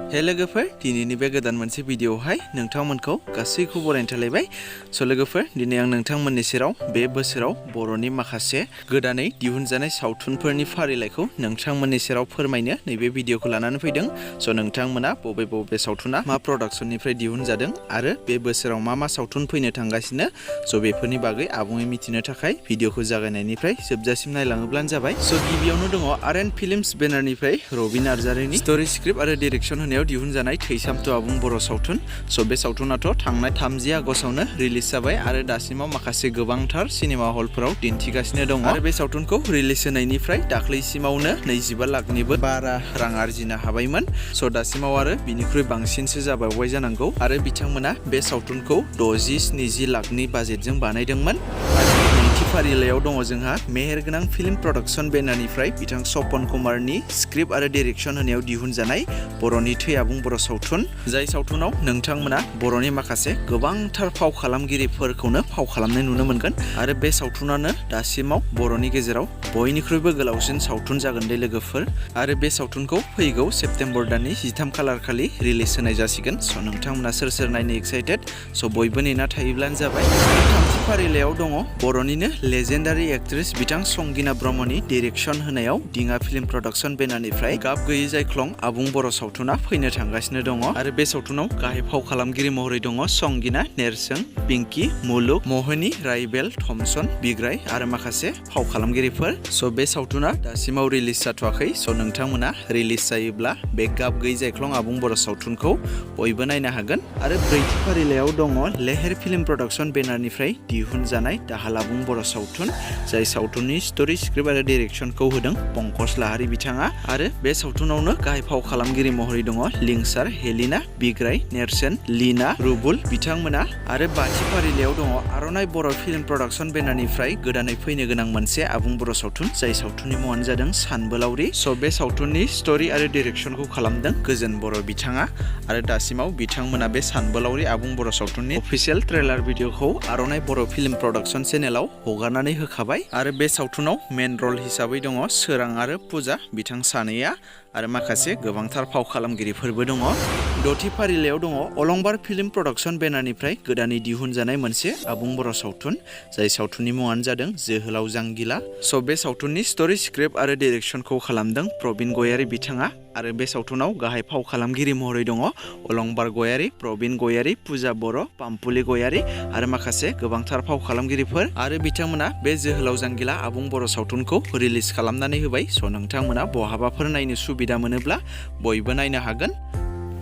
हे लोगोफोर दिनैनि बे गोदान मोनसे भिडिअआवहाय नोंथांमोनखौ गासैखौबो बरायनो थालायबाय। लोगोफोर दिनै आं नोंथांमोननि सेराव बे बोसोराव बर'नि माखासे गोदानै दिहुनजानाय सावथुनफोरनि फारिलाइखौ नोंथांमोननि सेराव फोरमायनो नैबे भिडिअखौ लानानै फैदों। नोंथांमोना बबे सावथुना मा प्रडाक्शननिफ्राय दिहुनजादों आरो बे बोसोराव मा सावथुन फैनो थांगासिनो बेफोरनि बागै आबुङै मिथिनो थाखाय भिडिअखौ जागायनायनिफ्राय जोबजासिम नायलाङोब्लानो जाबाय। गिबियावनो दङ आर.एन. फिल्म्स बेनारनिफ्राय रबि नार्जारिनि स्ट'रि स्क्रिप्ट आरो डिरेक्शन होनायाव दिहुनजानाय थैसामथ' आबुं बर' सावथुन। बे सावथुनाथ' थांनाय 30 आगस्टआवनो रिलिज जाबाय आरो दासिमाव माखासे गोबांथार सिनेमा हलफोराव दिन्थिगासिनो दङ आरो बे सावथुनखौ रिलिज होनायनिफ्राय दाख्लैसिमावनो 25 लाखनिबो बारा रां आरजिनो हाबायमोन। दासिमाव आरो बिनिख्रुइ बांसिनसो जाबावबाय जानांगौ आरो बिथांमोना बे सावथुनखौ 60-70 लाखनि बाजेटजों बानायदोंमोन। नैथि फारिलाइयाव दङ जोंहा मेहेरगोनां फिल्म प्रडाक्शन बेनारनिफ्राय बिथां सपन कुमारनि स्क्रिप्ट आरो डिरेक्शन होनायाव दिहुनजानाय बर'नि थै आबुं बर' सावथुन। जाय सावथुनाव नोंथांमोना बर'नि माखासे गोबांथार फाव खालामगिरिफोरखौनो फाव खालामनाय नुनो मोनगोन आरो बे सावथुनानो दासिमाव बर'नि गेजेराव बयनिख्रुइबो गोलावसिन सावथुन जागोन दे लोगोफोर आरो बे सावथुनखौ फैगौ सेप्तेम्बर दाननि 13 खालार खालि रिलिज होनाय जासिगोन। नोंथांमोना सोर नायनो एक्साइटेड बयबो नेना थायोब्लानो जाबाय। थामथि फारिलाइयाव दङ बर'निनो लेजेन्डारि एक्ट्रेस बिथां संगिना ब्रह्मनि डिरेक्शन होनायाव दिङा फिल्म प्रडाक्शन बेनारनिफ्राय गाब गैयै जायख्लं आबुं बर' सावथुना फैनो थांगासिनो दङ आरो बे सावथुनाव गाहाय फाव खालामगिरि महरै दङ संगिना, नेरसोन, पिंकी, मुलुग, मोहिनी, राइबेल, थमसन, बिग्राय आरो माखासे फाव खालामगिरिफोर। बे सावथुना दासिमाव रिलिज जाथ'वाखै। नोंथांमोना रिलिज जायोब्ला बे गाब गैयै जायख्लं आबुं बर' सावथुनखौ बयबो नायनो हागोन। आरो ब्रैथि फारिलाइयाव दङ लेहेर फिल्म प्रडाक्शन बेनारनिफ्राय दिहुनजानाय दाहाल आबुं बर' सावथुन। जाय सावथुननि स्ट'रि स्क्रिप्ट आरो डिरेक्शनखौ होदों पंकज लाहारी बिथाङा आरो बे सावथुनावनो गाहाय फाव खालामगिरि महरै दङ लिंसार, हेलिना, बिग्राय, नेरसोन, लीना, रुबुल बिथांमोना। आरो बाथि फारिलाइयाव दङ आर'नाइ बर' फिल्म प्रडाक्शन बेनारनिफ्राय गोदानै फैनो गोनां मोनसे आबुं बर' सावथुन। जाय सावथुननि मुङानो जादों सानबोलावरि। बे सावथुननि स्ट'रि आरो डिरेक्शनखौ खालामदों गोजोन बर' बिथाङा आरो दासिमाव बिथांमोना बे सानबोलावरि आबुं बर' सावथुननि अफिसियेल ट्रेलार भिडिअखौ आर'नाइ बर' फिल्म प्रडाक्शन चेनेलाव हगारनानै होखाबाय आरो बे सावथुनाव मेन रल हिसाबै दङ सोरां आरो पुजा बिथां सानैया आरो माखासे गोबांथार फाव खालामगिरिफोरबो दङ। दथि फारिलाइयाव दङ अलंबार फिल्म प्रडाक्शन बेनारनिफ्राय गोदानै दिहुनजानाय मोनसे आबुं बर' सावथुन। जाय सावथुननि मुङानो जादों जोहोलाव जांगिला। बे सावथुननि स्ट'रि स्क्रिप्ट आरो डिरेक्शनखौ खालामदों प्रबिन गयारी बिथाङा आरो बे सावथुनाव गाहाय फाव खालामगिरि महरै दङ अलंबार गयारी, प्रबिन गयारी, पुजा बर', पाम्पुलि गयारी आरो माखासे गोबांथार फाव खालामगिरिफोर आरो बिथांमोना बे जोहोलाव जांगिला आबुं बर' सावथुनखौ रिलिज खालामनानै होबाय। नोंथांमोना बहाबाफोर नायनो सुबिदा मोनोब्ला बयबो नायनो हागोन।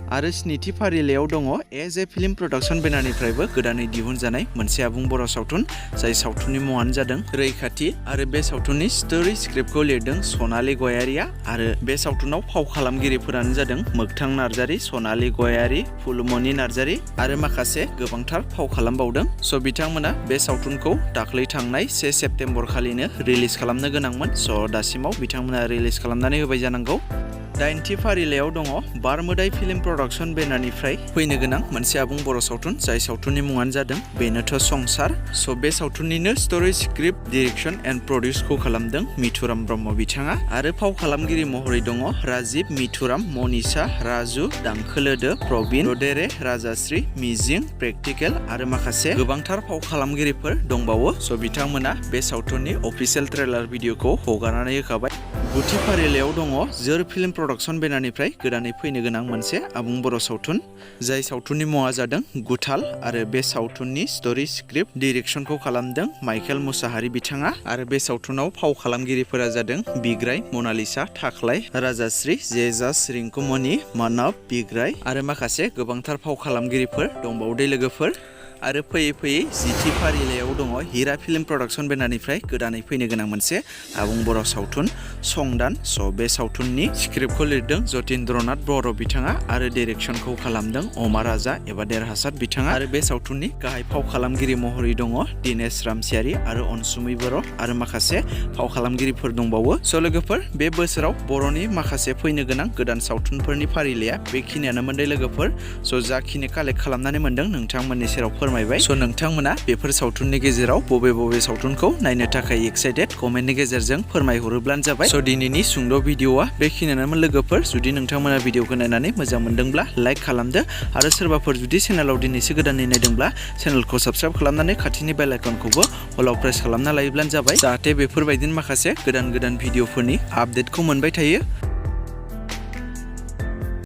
आरो स्निथि फारिलाइयाव दङ एज ए फिल्म प्रडाक्शन बेनारनिफ्रायबो गोदानै दिहुनजानाय मोनसे आबुं बर' सावथुन। जाय सावथुननि मुङानो जादों रैखाथि आरो बे सावथुननि स्ट'रि स्क्रिप्टखौ लिरदों सनालि गयारीया आरो बे सावथुनाव फाव खालामगिरिफोरानो जादों मोगथां नार्जारी, सनालि गयारी, फुलमनि नार्जारी आरो माखासे गोबांथार फाव खालामबावदों। बिथांमोना बे सावथुनखौ दाख्लै थांनाय 1 सेप्तेम्बर खालिनो रिलिज खालामनो गोनांमोन। दासिमाव बिथांमोना रिलिज खालामनानै होबाय जानांगौ। दाइनथि फारिलाइयाव दङ बारमोदाइ फिल्म प्रडाक्शन बेनारनिफ्राय फैनो गोनां मोनसे आबुं बर' सावथुन। जाय सावथुननि मुङानो जादों बेनोथ' संसार। बे सावथुननिनो स्ट'रि स्क्रिप्ट, डिरेक्शन एन्ड प्रडिउसखौ खालामदों मिथुराम ब्रह्म बिथाङा आरो फाव खालामगिरि महरै दङ राजिब, मिथुराम, मनिषा, राजु, दांखोलोदो, प्रबिन, ददेरे, राजाश्री, मिजिं, प्रेक्टिकेल आरो माखासे गोबांथार फाव खालामगिरिफोर दंबावो। बिथांमोना बे सावथुननि अफिसियेल ट्रेलार भिडिअखौ हगारनानै होखाबाय। गुथि फारिलाइयाव दङ जोर फिल्म प्रडाक्शन बेनारनिफ्राय गोदानै फैनो गोनां मोनसे आबुं बर' सावथुन। जाय सावथुननि मुङा जादों गुथाल आरो बे सावथुननि स्ट'रि स्क्रिप्ट डिरेक्शनखौ खालामदों माइकेल मुसाहारि बिथाङा आरो बे सावथुनाव फाव खालामगिरिफोरा जादों बिग्राय, मनालिसा, थाख्लाय, राजाश्री, जेजास, रिंकुमनि, मानब, बिग्राय आरो माखासे गोबांथार फाव खालामगिरिफोर दंबावो दे लोगोफोर। आरो फैयै फैयै 10थि फारिलाइयाव दङ हिरा फिल्म प्रडाक्शन बेनारनिफ्राय गोदानै फैनो गोनां मोनसे आबुं बर' सावथुन संदान। बे सावथुननि स्क्रिप्टखौ लिरदों जतीन्द्रनाथ बर' बिथाङा आरो डिरेक्शनखौ खालामदों अमा राजा एबा देरहासात बिथाङा आरो बे सावथुननि गाहाय फाव खालामगिरि महरै दङ दिनेश रामसियारि आरो अनसुमै बर' आरो माखासे फाव खालामगिरिफोर दंबावो। लोगोफोर बे बोसोराव बर'नि माखासे फैनो गोनां गोदान सावथुनफोरनि फारिलाइया बेखिनियानोमोन दे लोगोफोर। जाखिनि कालेक्ट खालामनानै मोनदों नोंथांमोननि सेराव फोरमायबाय। स' नोंथांमोना बेफोर सावथुननि गेजेराव बबे सावथुनखौ नायनो थाखाय एक्साइटेड कमेन्टनि गेजेरजों फोरमायहरोब्लानो जाबाय। स' दिनैनि सुंद' भिडिअ'आ बेखिनियानोमोन लोगोफोर। जुदि नोंथांमोना भिडिअ'खौ नायनानै मोजां मोनदोंब्ला लाइक खालामदो आरो सोरबाफोर जुदि चेनेलाव दिनैसो गोदानै नायदोंब्ला चेनेलखौ साबस्क्राइब खालामनानै खाथिनि बेल आइकनखौबो अलाव प्रेस खालामना लायोब्लानो जाबाय, जाहाथे बेफोरबायदिनो माखासे गोदान भिडिअ'फोरनि आपडेटखौ मोनबाय थायो।